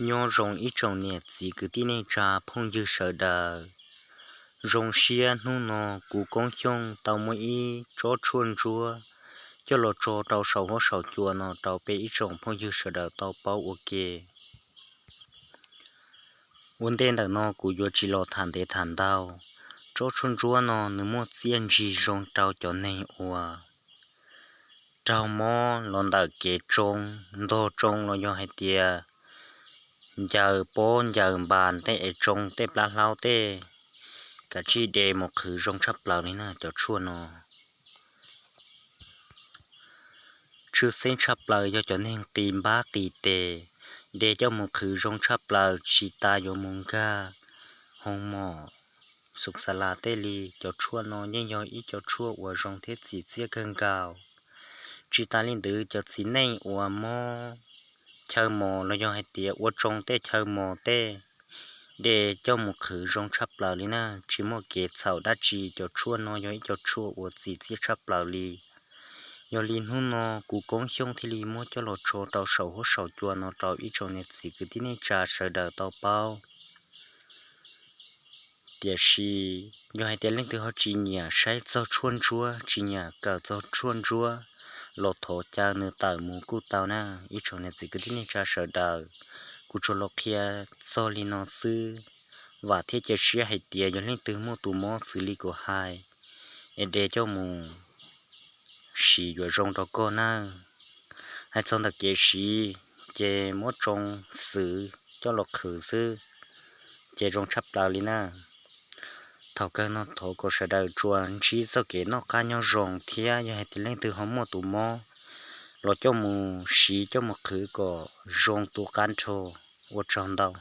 Nyob zoo ib tsoom niam txiv kwv tij neej tsa phooj ywg sawv daws. Zoo siab hnub no kuv Koob Xyooj tau muaj ib tsob tshuaj ntsuab coj los tso rau saum huab saum cua no rau peb ib tsoom phooj ywg sawv daws tau paub ua ke. Ua ntej ntawm no kuv yuav tsis los tham ntev tham ntau. Tsob tshuaj ntsuab no nws muaj txiaj ntsig zoo rau cov neeg uas raug mob los ntawm kev tsoo, ntog tsoo los yog hais tias ncaws pob ncaws npas tej es tsoo tej plab hlaub tej, kav tsij de mus qhwv zoo tshaj plaws li na cov tshuaj no. Tshwj xeeb tshaj plaws yog cov neeg qis npab qis tes, de coj mus qhwv zoo tshaj plaws tsis tas yuav mus nkag hoo mom xoom xa las tej li. Cov tshuaj no yeej yog ib cov tshuaj uas zoo thiab txim txiaj kawg nkaus. Tsis tas li ntawd cov txiv neej uas mob chaw mos los yog hais tias ua tsoo tej chaw mos tej, de coj mus qhwv zoo tshaj plaws li na, tsis muaj kev txhaum dab tsi. Cov tshuaj no yog ib cov tshuaj uas txim txiaj tshaj plaws li. Yog li hnub no kuv Koob Xyooj thiaj li muab coj los tso rau saum huab saum cua no rau ib tsoom niam txiv kwv tij neej tsa sawv daws tau paub. Tiam sis yog hais tias leej twg ho tsis nyiam saib txog tshuaj ntsuab, tsis nyiam kawm txog tshuaj ntsuab, los thov caw nws tawm mus kuj tau na ib tsoom niam txiv kwv tij neej tsa sawv daws. Kuv tsuas los qhia txog li no xwb. Vam thiab cia siab hais tias yog leej twg muaj tus mob xws li kuv hais, es de coj mus siv yuav zoo rau koj na. Hais txog ntawm kev siv, ces muab tsoo xwb coj los qhwv xwb, ces zoo tshaj plaws li na. Thaum kawg no thov kom sawv daws tsuas ntsib txoj kev noj qab nyob zoo thiab yog hais tias leej twg ho muaj tus mob, los coj mus siv coj mus qhwv kom zoo tu qab nrho. Ua tsaug ntau.